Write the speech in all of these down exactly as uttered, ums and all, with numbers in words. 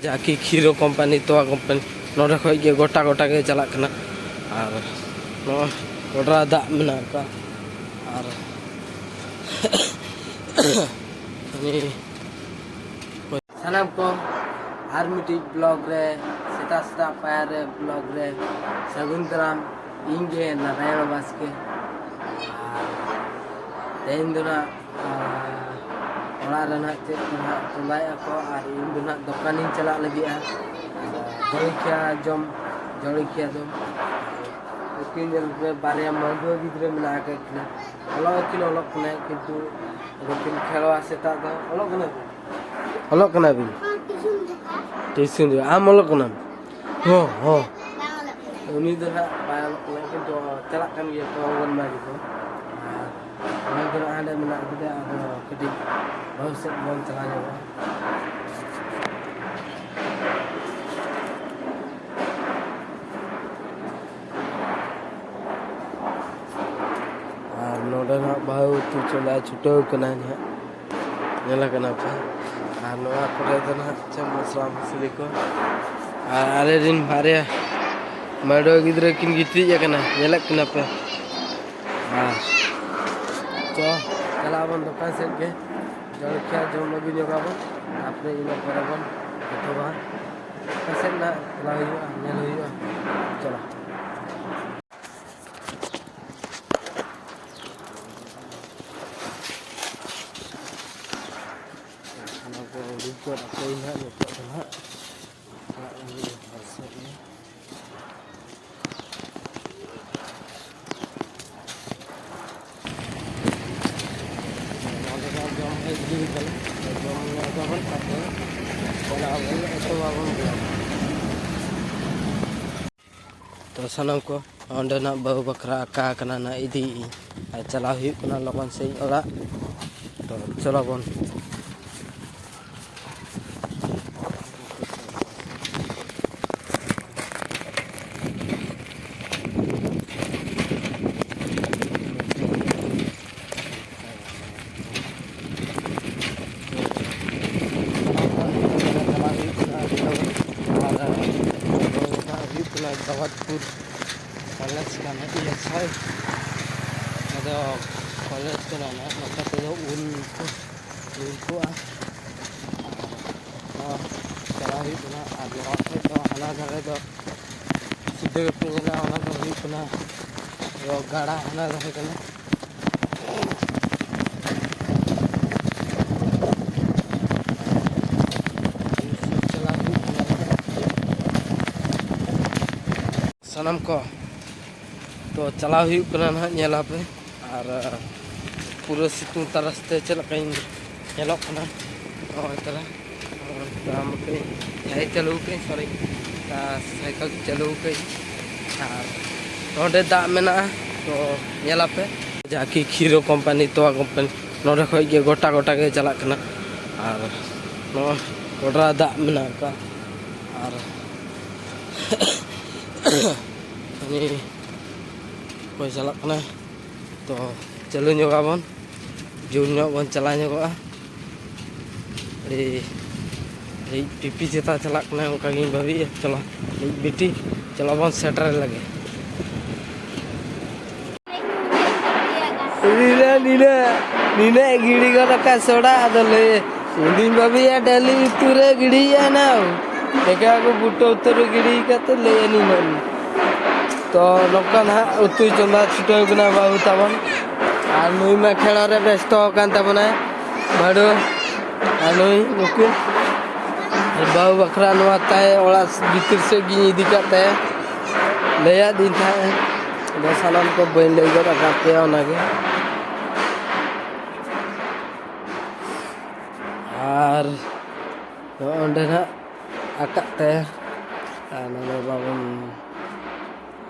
ᱡᱟᱠᱤ ᱠᱷᱤᱨᱳ company, ᱛᱚᱣᱟ company, ᱱᱚᱰᱮ ᱠᱷᱚᱡ ᱜᱮ ᱜᱚᱴᱟ ᱜᱚᱴᱟ ᱜᱮ ᱪᱟᱞᱟᱜ ᱠᱟᱱᱟ᱾ ᱟᱨ ᱱᱚᱣᱟ ᱜᱚᱰᱨᱟ ᱫᱟᱜ ᱢᱮᱱᱟᱜ ᱟᱠᱟᱫ᱾ ᱟᱨ ᱩᱱᱤ ᱥᱟᱱᱟᱢ ᱠᱚ ᱟᱨ ᱢᱤᱫᱴᱤᱡ ᱵᱞᱚᱜ ᱨᱮ, ᱥᱮᱛᱟᱜ ᱥᱮᱛᱟᱜ ᱯᱟᱭᱟᱨ ᱨᱮ ᱵᱞᱚᱜ ᱨᱮ ᱥᱟᱹᱜᱩᱱ ᱫᱟᱨᱟᱢ᱾ ᱤᱧ ᱜᱮ ᱱᱟᱨᱟᱭᱚᱱ ᱵᱟᱥᱠᱮ᱾ ᱟᱨ ᱛᱮᱦᱮᱧ ᱫᱚ ᱱᱟᱜ, ᱟᱨ ᱚᱲᱟᱜ ᱨᱮ ᱱᱟᱜ ᱪᱮᱫ ᱠᱚ ᱱᱟᱜ ᱪᱚᱸᱫᱟᱭᱮᱫᱼᱟ ᱠᱚ, ᱟᱨ ᱤᱧ ᱫᱚ ᱱᱟᱜ ᱫᱚᱠᱟᱱᱤᱧ ᱪᱟᱞᱟᱜ ᱞᱟᱹᱜᱤᱫᱼᱟ᱾ ᱡᱚᱞᱤᱠᱷᱤᱭᱟ ᱡᱚᱢ, ᱡᱚᱞᱤᱠᱷᱤᱭᱟ ᱡᱚᱢ᱾ ᱩᱱᱠᱤᱱ ᱧᱮᱞ ᱯᱮ, ᱵᱟᱨᱭᱟ ᱢᱟᱹᱱᱰᱩᱣᱟᱹ ᱜᱤᱫᱽᱨᱟᱹ ᱢᱮᱱᱟᱜ ᱟᱠᱟᱫ ᱠᱤᱱᱟ᱾ ᱚᱞᱚᱜ ᱠᱤᱱ ᱚᱞᱚᱜ ᱠᱟᱱᱟ, ᱠᱤᱱᱛᱩ ᱟᱫᱚ ᱠᱤᱱ ᱠᱷᱮᱞᱣᱟ ᱥᱮᱛᱟᱜ ᱫᱚ᱾ ᱚᱞᱚᱜ ᱠᱟᱱᱟ ᱵᱤᱱ? ᱚᱞᱚᱜ ᱠᱟᱱᱟ ᱵᱤᱱ? ᱴᱤᱭᱩᱥᱚᱱ ᱫᱚ᱾ ᱟᱢ ᱚᱞᱚᱜ ᱠᱟᱱᱟᱢ? ᱦᱚᱸ, ᱦᱚᱸ᱾ ᱩᱱᱤ ᱫᱚ ᱱᱟᱜ ᱵᱟᱭ ᱚᱞᱚᱜ ᱠᱟᱱᱟ, ᱠᱤᱱᱛᱩ ᱪᱟᱞᱟᱜ ᱠᱟᱱ ᱜᱮᱭᱟ ᱠᱚ ᱚᱝᱜᱚᱱᱵᱟᱲᱤ ᱠᱚ᱾ ᱟᱨ ᱚᱱᱟ ᱫᱚ ᱱᱟᱜ ᱦᱟᱸᱰᱮ ᱢᱮᱱᱟᱜ ᱠᱮᱫᱟ, ᱟᱫᱚ ᱠᱟᱹᱴᱤᱡ ᱵᱟᱹᱦᱩ ᱥᱮᱫ ᱵᱚᱱ ᱪᱟᱞᱟᱣ ᱧᱚᱜᱚᱜᱼᱟ᱾ ᱟᱨ ᱱᱚᱰᱮ ᱱᱟᱜ ᱵᱟᱹᱦᱩ ᱩᱛᱩ ᱪᱚᱸᱫᱟ ᱪᱷᱩᱴᱟᱹᱣ ᱠᱟᱱᱟᱭ ᱱᱟᱦᱟᱜ, ᱧᱮᱞ ᱠᱟᱱᱟ ᱯᱮ᱾ ᱟᱨ ᱱᱚᱣᱟ ᱠᱚᱨᱮ ᱫᱚ ᱱᱟᱦᱟᱜ ᱪᱮᱫ ᱢᱚᱥᱞᱟ ᱢᱚᱥᱞᱤ ᱠᱚ᱾ ᱟᱨ ᱟᱞᱮ ᱨᱮᱱ ᱵᱟᱨᱭᱟ ᱢᱟᱹᱰᱣᱟᱹ ᱜᱤᱫᱽᱨᱟᱹ ᱠᱤᱱ ᱜᱤᱛᱤᱡ ᱟᱠᱟᱱᱟ, ᱧᱮᱞᱮᱫ ᱠᱤᱱᱟ ᱯᱮ᱾ ᱟᱨ ᱛᱚ, ᱪᱟᱞᱟᱜ ᱟᱵᱚᱱ ᱫᱚᱠᱟᱱ ᱥᱮᱫ ᱜᱮ, ᱡᱚᱞᱠᱷᱤᱭᱟ ᱡᱚᱢ ᱟᱹᱜᱩ ᱧᱚᱜᱟᱵᱚᱱ, ᱛᱟᱨᱯᱚᱨᱮ ᱤᱱᱟᱹ ᱯᱚᱨᱮ ᱵᱚᱱ ᱮᱛᱚᱦᱚᱵᱟ᱾ ᱚᱠᱟ ᱥᱮᱫ ᱱᱟᱜ ᱪᱟᱞᱟᱣ ᱦᱩᱭᱩᱜᱼᱟ, ᱧᱮᱞ ᱦᱩᱭᱩᱜᱼᱟ᱾ ᱪᱚᱞᱚ᱾ ᱚᱱᱟ ᱠᱚ ᱩᱰᱩᱠ ᱜᱚᱫ ᱟᱠᱚ ᱱᱟᱦᱟᱜ ᱱᱤᱛᱚᱜ ᱫᱚ ᱱᱟᱦᱟᱜ᱾ ᱪᱟᱞᱟᱜ ᱞᱟᱹᱜᱤᱫ ᱦᱚᱨ ᱥᱮᱫ ᱜᱮ᱾ ᱱᱚᱰᱮ ᱫᱚ ᱡᱚᱢ ᱦᱮᱡ ᱦᱩᱭ ᱠᱟᱱᱟ᱾ ᱡᱚᱢ ᱧᱚᱜ ᱠᱟᱵᱚᱱ, ᱛᱟᱨᱯᱚᱨᱮ ᱪᱟᱞᱟᱜ ᱟᱵᱚᱱ, ᱮᱛᱚᱦᱚᱵ ᱟᱵᱚᱱ ᱵᱞᱚᱜ᱾ ᱛᱚ ᱥᱟᱱᱟᱢ ᱠᱚ, ᱚᱸᱰᱮᱱᱟᱜ ᱵᱟᱹᱦᱩ ᱵᱟᱠᱷᱨᱟ ᱟᱠᱟ ᱠᱟᱱᱟ ᱱᱟᱜ ᱤᱫᱤᱭᱮᱫ ᱟᱹᱧ᱾ ᱟᱨ ᱪᱟᱞᱟᱣ ᱦᱩᱭᱩᱜ ᱠᱟᱱᱟ ᱞᱚᱜᱚᱱ ᱥᱮᱫ ᱚᱲᱟᱜ᱾ ᱛᱚ ᱪᱚᱞᱚ ᱵᱚᱱ᱾ ᱪᱟᱞᱟᱣ ᱦᱩᱭᱩᱜ ᱠᱟᱱᱟ, ᱟᱹᱰᱤ ᱠᱚᱞᱮᱡᱽ ᱠᱟᱱᱟ ᱤᱭᱟᱹ ᱥᱟᱭ᱾ ᱟᱫᱚ ᱠᱚᱞᱮᱡᱽ ᱠᱟᱱᱟ ᱱᱟᱦᱟᱜ, ᱱᱚᱝᱠᱟ ᱛᱮᱫᱚ ᱩᱞ ᱠᱚ ᱩᱞ ᱠᱚᱜᱼᱟ᱾ ᱪᱟᱞᱟᱣ ᱦᱩᱭᱩᱜ ᱠᱟᱱᱟ᱾ ᱟᱨ ᱱᱚᱣᱟ ᱠᱷᱚᱡ ᱫᱚ ᱦᱟᱱᱟ ᱫᱷᱟᱨᱮ ᱫᱚ ᱥᱤᱫᱷᱟᱹ ᱜᱮᱯᱮ ᱧᱮᱞᱟ, ᱚᱱᱟ ᱫᱚ ᱦᱩᱭᱩᱜ ᱠᱟᱱᱟ ᱜᱟᱰᱟ ᱦᱟᱱᱟ ᱫᱷᱟᱨᱮ ᱠᱟᱱᱟ᱾ ᱥᱟᱱᱟᱢ ᱠᱚ, ᱛᱚ ᱪᱟᱞᱟᱣ ᱦᱩᱭᱩᱜ ᱠᱟᱱᱟ ᱱᱟᱦᱟᱜ, ᱧᱮᱞ ᱟᱯᱮ᱾ ᱟᱨ ᱯᱩᱨᱟᱹ ᱥᱤᱛᱩᱝ ᱛᱟᱨᱟᱥ ᱛᱮ ᱪᱮᱫ ᱞᱮᱠᱟᱧ ᱧᱮᱞᱚᱜ ᱠᱟᱱᱟ, ᱱᱚᱜᱼᱚᱭ ᱛᱟᱨᱟ᱾ ᱛᱟᱲᱟᱢ ᱠᱟᱹᱧ, ᱡᱟᱦᱟᱸᱭ ᱪᱟᱹᱞᱩ ᱠᱟᱹᱧ, ᱥᱚᱨᱤ, ᱥᱟᱭᱠᱮᱞ ᱪᱟᱹᱞᱩ ᱠᱟᱹᱧ᱾ ᱟᱨ ᱱᱚᱸᱰᱮ ᱫᱟᱜ ᱢᱮᱱᱟᱜᱼᱟ, ᱛᱚ ᱧᱮᱞ ᱟᱯᱮ᱾ ᱡᱟᱦᱟᱸ ᱠᱤ ᱠᱷᱤᱨᱳ ᱠᱳᱢᱯᱟᱱᱤ, ᱛᱚᱣᱟ ᱠᱳᱢᱯᱟᱱᱤ, ᱱᱚᱸᱰᱮ ᱠᱷᱚᱡ ᱜᱮ ᱜᱚᱴᱟ ᱜᱚᱴᱟ ᱜᱮ ᱪᱟᱞᱟᱜ ᱠᱟᱱᱟ᱾ ᱟᱨ ᱱᱚᱣᱟ ᱜᱚᱰᱨᱟ ᱫᱟᱜ ᱢᱮᱱᱟᱜ ᱟᱠᱟᱫ᱾ ᱟᱨ ᱩᱱᱤ ᱚᱠᱚᱭ ᱪᱟᱞᱟᱜ ᱠᱟᱱᱟᱭ, ᱛᱚ ᱪᱟᱹᱞᱩ ᱧᱚᱜᱟᱵᱚᱱ, ᱡᱳᱨ ᱧᱚᱜ ᱵᱚᱱ ᱪᱟᱞᱟᱣ ᱧᱚᱜᱚᱜᱼᱟ᱾ ᱟᱹᱰᱤ, ᱟᱹᱰᱤ ᱯᱤᱯᱤ ᱪᱮᱛᱟ ᱪᱟᱞᱟᱜ ᱠᱟᱱᱟᱭ, ᱚᱱᱠᱟ ᱜᱤᱧ ᱵᱷᱟᱹᱵᱤᱭᱮᱫᱼᱟ᱾ ᱪᱚᱞᱚ, ᱟᱹᱰᱤ ᱵᱤᱴᱤ, ᱪᱚᱞᱚ ᱵᱚᱱ ᱥᱮᱴᱮᱨ ᱞᱮᱜᱮ᱾ ᱱᱤᱱᱟᱹᱜ, ᱱᱤᱱᱟᱹᱜ, ᱱᱤᱱᱟᱹᱜ ᱜᱤᱲᱤ ᱜᱚᱫ ᱟᱠᱟᱫ ᱥᱚᱲᱟ, ᱟᱫᱚ ᱞᱟᱹᱭ, ᱤᱧ ᱫᱩᱧ ᱵᱷᱟᱹᱵᱤᱭᱟ ᱰᱟᱹᱞᱤ ᱩᱛᱩ ᱨᱮ ᱜᱤᱲᱤᱭᱮᱫᱼᱟ ᱱᱟᱝ᱾ ᱮᱠᱟ ᱠᱚ ᱵᱩᱴᱟᱹ ᱩᱛᱟᱹᱨ ᱨᱮ ᱜᱤᱲᱤ ᱠᱟᱛᱮ ᱞᱟᱹᱭ ᱟᱹᱞᱤᱧ ᱱᱟᱝ᱾ ᱛᱚ ᱱᱚᱝᱠᱟ ᱱᱟᱦᱟᱜ ᱩᱛᱩᱭ ᱪᱚᱸᱫᱟ ᱪᱷᱩᱴᱟᱹᱣ ᱠᱟᱱᱟ ᱵᱟᱹᱦᱩ ᱛᱟᱵᱚᱱ᱾ ᱟᱨ ᱱᱩᱭ ᱢᱟ ᱠᱷᱮᱲᱚ ᱨᱮ ᱵᱮᱥᱛᱚ ᱟᱠᱟᱱ ᱛᱟᱵᱚᱱᱟᱭ, ᱵᱷᱟᱹᱲᱩ᱾ ᱟᱨ ᱱᱩᱭ ᱱᱩᱠᱤᱱ ᱵᱟᱹᱦᱩ ᱵᱟᱠᱷᱨᱟ ᱱᱚᱣᱟ ᱛᱟᱭ ᱚᱲᱟᱜ ᱵᱷᱤᱛᱤᱨ ᱥᱮᱫ ᱜᱤᱧ ᱤᱫᱤ ᱠᱟᱫ ᱛᱟᱭᱟ, ᱞᱟᱹᱭᱟᱫᱤᱧ ᱛᱟᱦᱮᱸᱫ᱾ ᱟᱫᱚ ᱥᱟᱱᱟᱢ ᱠᱚ ᱵᱟᱹᱧ ᱞᱟᱹᱭ ᱜᱚᱫ ᱟᱠᱟᱫ ᱯᱮᱭᱟ ᱚᱱᱟᱜᱮ᱾ ᱟᱨ ᱱᱚᱜᱼᱚ ᱱᱚᱸᱰᱮ ᱱᱟᱜ ᱟᱠᱟᱫ ᱛᱟᱭᱟ᱾ ᱟᱨ ᱱᱚᱰᱮ ᱵᱟᱵᱚᱱ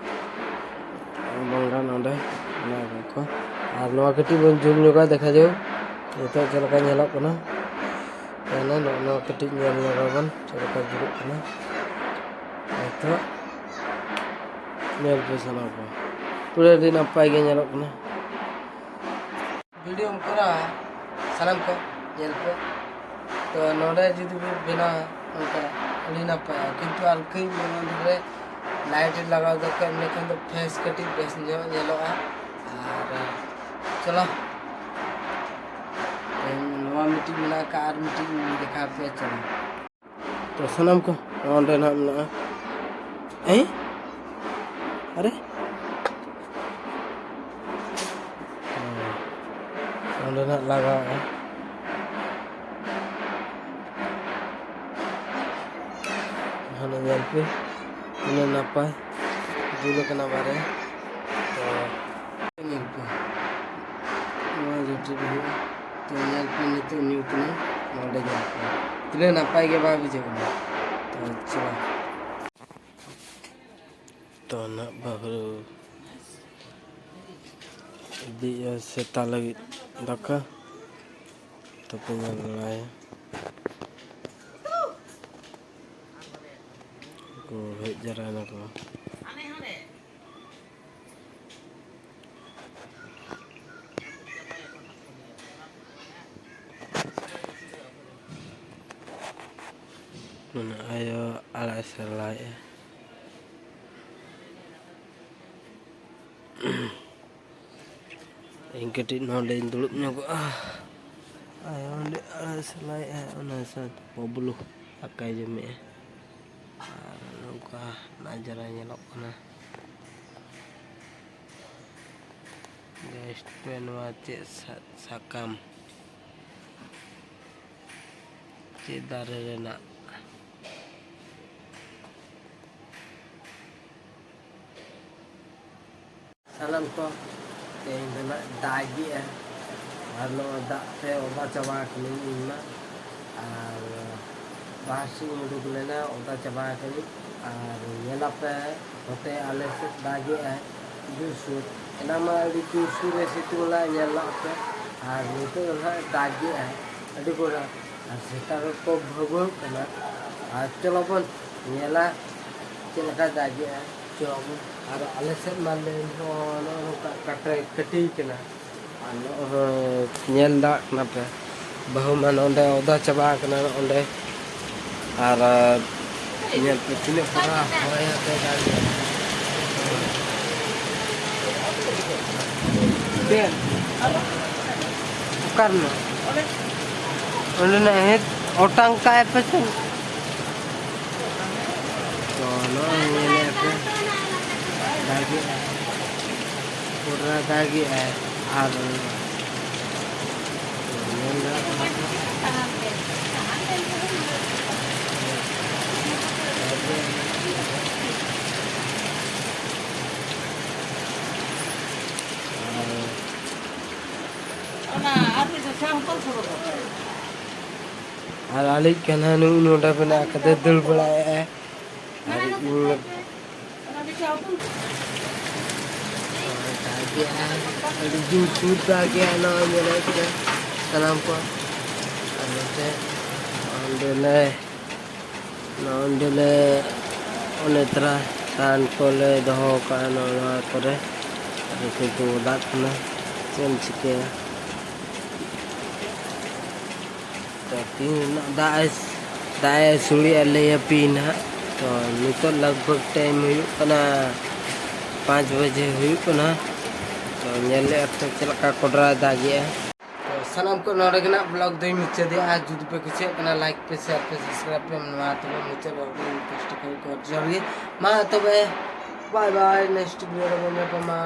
ᱵᱚᱸᱜᱟ ᱱᱚᱰᱮ ᱚᱱᱟ ᱠᱚ᱾ ᱟᱨ ᱱᱚᱣᱟ ᱠᱟᱹᱴᱤᱡ ᱵᱚᱱ ᱡᱩᱞ ᱧᱚᱜᱟ, ᱫᱮᱠᱷᱟ ᱡᱟᱣ ᱱᱤᱛᱚᱜ ᱪᱮᱫ ᱞᱮᱠᱟ ᱧᱮᱞᱚᱜ ᱠᱟᱱᱟ᱾ ᱛᱟᱦᱞᱮ ᱱᱚᱜᱼᱚ ᱱᱚᱣᱟ ᱠᱟᱹᱴᱤᱡ ᱧᱮᱞ ᱧᱚᱜ ᱟᱵᱚᱱ ᱪᱮᱫ ᱞᱮᱠᱟ ᱡᱩᱞᱩᱜ ᱠᱟᱱᱟ᱾ ᱱᱤᱛᱚᱜ ᱧᱮᱞ ᱯᱮ ᱥᱟᱱᱟᱢ ᱠᱚ, ᱯᱩᱨᱟᱹ ᱟᱹᱰᱤ ᱱᱟᱯᱟᱭ ᱜᱮ ᱧᱮᱞᱚᱜ ᱠᱟᱱᱟ᱾ ᱵᱷᱤᱰᱤᱭᱳᱢ ᱠᱚᱨᱟᱣᱟ, ᱥᱟᱱᱟᱢ ᱠᱚ ᱧᱮᱞ ᱯᱮ᱾ ᱛᱚ ᱱᱚᱰᱮ ᱡᱩᱫᱤ ᱵᱚ ᱵᱮᱱᱟᱣᱟ ᱱᱚᱝᱠᱟ, ᱟᱹᱰᱤ ᱱᱟᱯᱟᱭᱟ, ᱠᱤᱱᱛᱩ ᱟᱞᱠᱟᱹᱧ ᱢᱚᱱᱮ ᱨᱮ ᱞᱟᱭᱤᱴ ᱞᱟᱜᱟᱣ ᱫᱚᱨᱠᱟᱨ, ᱤᱱᱟᱹᱠᱷᱟᱱ ᱫᱚ ᱯᱷᱮᱥ ᱠᱟᱹᱴᱤᱡ ᱵᱮᱥ ᱧᱚᱜ ᱧᱮᱞᱚᱜᱼᱟ᱾ ᱟᱨ ᱪᱚᱞᱚ, ᱛᱮᱦᱮᱧ ᱱᱚᱣᱟ ᱢᱤᱫᱴᱤᱡ ᱢᱮᱱᱟᱜ ᱟᱠᱟᱫ, ᱟᱨ ᱢᱤᱫᱴᱤᱡ ᱤᱧ ᱫᱮᱠᱷᱟᱣ ᱯᱮᱭᱟ᱾ ᱪᱚᱞᱚ, ᱛᱚ ᱥᱟᱱᱟᱢ ᱠᱚ ᱱᱚᱰᱮ ᱱᱟᱜ ᱢᱮᱱᱟᱜᱼᱟ᱾ ᱮᱭ ᱟᱨᱮ, ᱱᱚᱰᱮ ᱱᱟᱜ ᱞᱟᱜᱟᱣᱼᱟ᱾ ᱦᱟᱱᱮ ᱧᱮᱞ ᱯᱮ, ᱛᱤᱱᱟᱹᱜ ᱱᱟᱯᱟᱭ ᱡᱩᱞ ᱟᱠᱟᱱᱟ ᱵᱟᱨᱭᱟ᱾ ᱛᱚ ᱧᱮᱞ ᱯᱮ, ᱱᱚᱣᱟ ᱡᱚᱴᱤ ᱦᱩᱭᱩᱜᱼᱟ᱾ ᱛᱚ ᱧᱮᱞ ᱯᱮ, ᱱᱤᱛᱚᱜ ᱧᱩᱛ ᱮᱱᱟ, ᱱᱚᱰᱮ ᱧᱮᱞ ᱯᱮ, ᱛᱤᱱᱟᱹᱜ ᱱᱟᱯᱟᱭ ᱜᱮ ᱵᱟᱭ ᱵᱩᱡᱷᱟᱹᱜ ᱠᱟᱱᱟ᱾ ᱛᱚ ᱪᱚᱞᱚ, ᱛᱚ ᱱᱟᱜ ᱵᱟᱹᱦᱩ ᱤᱫᱤᱭᱮᱫᱼᱟ ᱥᱮᱛᱟ ᱞᱟᱹᱜᱤᱫ ᱫᱟᱠᱟ᱾ ᱛᱚᱯᱮ ᱧᱮᱞ ᱵᱟᱲᱟᱭᱟ, ᱠᱚ ᱦᱮᱡ ᱡᱟᱣᱨᱟᱭᱮᱱᱟ ᱠᱚ᱾ ᱢᱟᱱᱮ ᱟᱭᱳ ᱟᱲᱟᱜ ᱮ ᱥᱟᱞᱟᱭᱮᱫᱼᱟ᱾ ᱤᱧ ᱠᱟᱹᱴᱤᱡ ᱱᱚᱰᱮᱧ ᱫᱩᱲᱩᱵ ᱧᱚᱜᱚᱜᱼᱟ᱾ ᱟᱭᱳ ᱚᱸᱰᱮ ᱟᱲᱟᱜ ᱮ ᱥᱟᱞᱟᱭᱮᱫᱼᱟ, ᱚᱱᱟ ᱥᱟᱶᱛᱮ ᱵᱟᱹᱵᱞᱩ ᱫᱟᱠᱟᱭ ᱡᱚᱢᱮᱫᱼᱟ᱾ ᱟᱨ ᱱᱚᱝᱠᱟ ᱱᱟᱡᱟᱨᱟ ᱧᱮᱞᱚᱜ ᱠᱟᱱᱟ᱾ ᱜᱮᱥ ᱯᱮ ᱱᱚᱣᱟ ᱪᱮᱫ ᱥᱟ-, ᱥᱟᱠᱟᱢ? ᱪᱮᱫ ᱫᱟᱨᱮ ᱨᱮᱱᱟᱜ? ᱥᱟᱱᱟᱢ ᱠᱚ, ᱛᱮᱦᱮᱧ ᱫᱚ ᱱᱟᱜ ᱫᱟᱜᱮᱜᱼᱟ, ᱟᱨ ᱱᱚᱣᱟ ᱫᱟᱜ ᱛᱮ ᱚᱫᱟ ᱪᱟᱵᱟ ᱟᱠᱟᱱᱟᱹᱧ ᱤᱧ ᱢᱟ᱾ ᱟᱨ ᱵᱟᱦᱨᱮ ᱥᱮᱫ ᱤᱧ ᱩᱰᱩᱠ ᱞᱮᱱᱟ, ᱚᱫᱟ ᱪᱟᱵᱟ ᱟᱠᱟᱱᱟᱹᱧ᱾ ᱟᱨ ᱧᱮᱞᱟᱯᱮ, ᱱᱚᱛᱮ ᱟᱞᱮ ᱥᱮᱫ ᱫᱟᱜᱮᱜᱼᱟᱭ ᱡᱳᱨᱥᱳᱨ᱾ ᱮᱱᱟᱝ ᱢᱟ ᱟᱹᱰᱤ ᱡᱳᱨᱥᱳᱨᱮ ᱥᱤᱛᱩᱝ ᱞᱮᱫᱼᱟ, ᱧᱮᱞ ᱞᱟᱜ ᱯᱮ᱾ ᱟᱨ ᱱᱤᱛᱚᱜ ᱫᱚ ᱱᱟᱦᱟᱜ ᱫᱟᱜᱮᱜᱼᱟᱭ ᱟᱹᱰᱤ ᱜᱚᱨᱟ᱾ ᱟᱨ ᱥᱮᱛᱟ ᱠᱚᱠᱚ ᱵᱷᱟᱹᱣᱵᱷᱟᱹᱣᱜ ᱠᱟᱱᱟ᱾ ᱟᱨ ᱪᱚᱞᱚ ᱵᱚᱱ ᱧᱮᱞᱟ ᱪᱮᱫ ᱞᱮᱠᱟ ᱫᱟᱜᱮᱜᱼᱟ᱾ ᱪᱚᱞᱚ ᱵᱚᱱ᱾ ᱟᱨ ᱟᱞᱮ ᱥᱮᱫ ᱢᱟ ᱞᱟᱹᱭᱤᱱ ᱦᱚᱸ ᱱᱚᱜᱼᱚ ᱱᱚᱝᱠᱟ ᱠᱟᱴᱟᱭ ᱠᱟᱹᱴᱤ ᱠᱟᱱᱟ᱾ ᱟᱨ ᱱᱚᱜᱼᱚᱭ ᱧᱮᱞ ᱫᱟᱲᱮᱭᱟᱜ ᱠᱟᱱᱟ ᱯᱮ, ᱵᱟᱹᱦᱩ ᱢᱟ ᱱᱚᱰᱮ ᱚᱫᱟ ᱪᱟᱵᱟ ᱟᱠᱟᱱᱟ ᱚᱸᱰᱮ᱾ ᱟᱨ ᱧᱮᱞ ᱯᱮ ᱛᱤᱱᱟᱹᱜ ᱯᱩᱨᱟ ᱦᱚᱭ ᱟᱛᱮ ᱫᱟᱜ ᱮᱫᱟ᱾ ᱪᱮᱫ? ᱚᱠᱟ ᱨᱮᱱᱟᱜ? ᱚᱸᱰᱮᱱᱟᱜ ᱦᱮᱸ, ᱚᱴᱟᱝ ᱠᱟᱜᱼᱟᱭ ᱯᱟᱪᱮᱫ᱾ ᱛᱚ, ᱱᱚᱜᱼᱚᱭ ᱧᱮᱞᱮᱫᱼᱟ ᱯᱮ, ᱫᱟᱜᱮᱜᱼᱟ, ᱯᱩᱨᱟ ᱫᱟᱜᱮᱜᱼᱟᱭ᱾ ᱟᱨ ᱧᱮᱞ ᱫᱟᱲᱮᱭᱟᱜ ᱠᱟᱱᱟ ᱯᱮ᱾ ᱟᱨ ᱚᱱᱟ ᱟᱨ ᱢᱤᱫ ᱫᱷᱟᱣ ᱦᱚᱯᱚᱱ ᱥᱚᱨᱚ ᱫᱚ᱾ ᱟᱨ ᱟᱞᱮᱭᱤᱡ ᱠᱟᱱᱟ ᱱᱩᱭ ᱱᱚᱰᱮ ᱢᱮᱱᱟᱜ ᱟᱠᱟᱫᱮ, ᱫᱟᱹᱲ ᱵᱟᱲᱟᱭᱮᱫᱼᱟᱭ᱾ ᱟᱨ ᱤᱧ ᱚᱱᱟ ᱢᱤᱫ ᱫᱷᱟᱣ ᱦᱚᱯᱚᱱ᱾ ᱫᱟᱜᱮᱜᱼᱟ, ᱟᱹᱰᱤ ᱡᱳᱨ ᱥᱳᱨ ᱫᱟᱜᱮᱜᱼᱟ, ᱱᱚᱜᱼᱚᱭ ᱧᱮᱞᱚᱜ ᱠᱟᱱᱟ ᱥᱟᱱᱟᱢ ᱠᱚ᱾ ᱟᱨ ᱱᱚᱛᱮ ᱚᱸᱰᱮ ᱞᱮ ᱱᱚᱸᱰᱮ ᱞᱮ, ᱚᱱᱮ ᱛᱨᱟ ᱨᱟᱱ ᱠᱚᱞᱮ ᱫᱚᱦᱚ ᱠᱟᱜᱼᱟ ᱱᱚᱣᱟ ᱠᱚᱨᱮ᱾ ᱟᱫᱚ ᱠᱤᱱᱛᱩ ᱫᱟᱜ ᱠᱟᱱᱟ, ᱪᱮᱫ ᱮᱢ ᱪᱤᱠᱟᱹᱭᱟ? ᱛᱚ, ᱛᱤᱦᱤᱧ ᱨᱮᱱᱟᱜ ᱫᱟᱜ ᱮ, ᱫᱟᱜ ᱮ ᱥᱩᱲᱤ ᱟᱞᱮᱭᱟ ᱯᱤ ᱱᱟᱦᱟᱜ᱾ ᱛᱚ, ᱱᱤᱛᱚᱜ ᱞᱟᱜᱽ ᱵᱷᱟᱜᱽ ᱴᱟᱭᱤᱢ ᱦᱩᱭᱩᱜ ᱠᱟᱱᱟ ᱯᱟᱸᱪ ᱵᱟᱡᱮ ᱦᱩᱭᱩᱜ ᱠᱟᱱᱟ᱾ ᱛᱚ, ᱧᱮᱞ ᱞᱮᱜᱼᱟ ᱯᱮ ᱪᱮᱫ ᱞᱮᱠᱟ ᱠᱚᱰᱨᱟ ᱫᱟᱜᱮᱜᱼᱟ᱾ ᱛᱚ ᱥᱟᱱᱟᱢ ᱠᱚ ᱱᱚᱰᱮ ᱜᱮ ᱱᱟᱜ ᱵᱞᱚᱜ ᱫᱚᱧ ᱢᱩᱪᱟᱹᱫᱮᱜᱼᱟ᱾ ᱡᱩᱫᱤ ᱯᱮ ᱠᱩᱥᱤᱭᱟᱜ ᱠᱟᱱᱟ, ᱞᱟᱭᱤᱠ ᱯᱮ, ᱥᱮᱭᱟᱨ ᱯᱮ, ᱥᱟᱵᱥᱠᱨᱟᱭᱤᱵ ᱯᱮ᱾ ᱱᱚᱣᱟ ᱛᱮᱜᱮ ᱢᱩᱪᱟᱹᱫ ᱵᱞᱚᱜ ᱫᱚᱧ ᱯᱳᱥᱴ ᱠᱚ ᱡᱚᱦᱟᱨ ᱜᱮ᱾ ᱢᱟ ᱛᱚᱵᱮ, ᱵᱟᱭ ᱵᱟᱭ, ᱱᱮᱠᱥᱴ ᱵᱷᱤᱰᱤᱭᱳ ᱨᱮᱵᱚᱱ ᱧᱟᱯᱟᱢᱟ᱾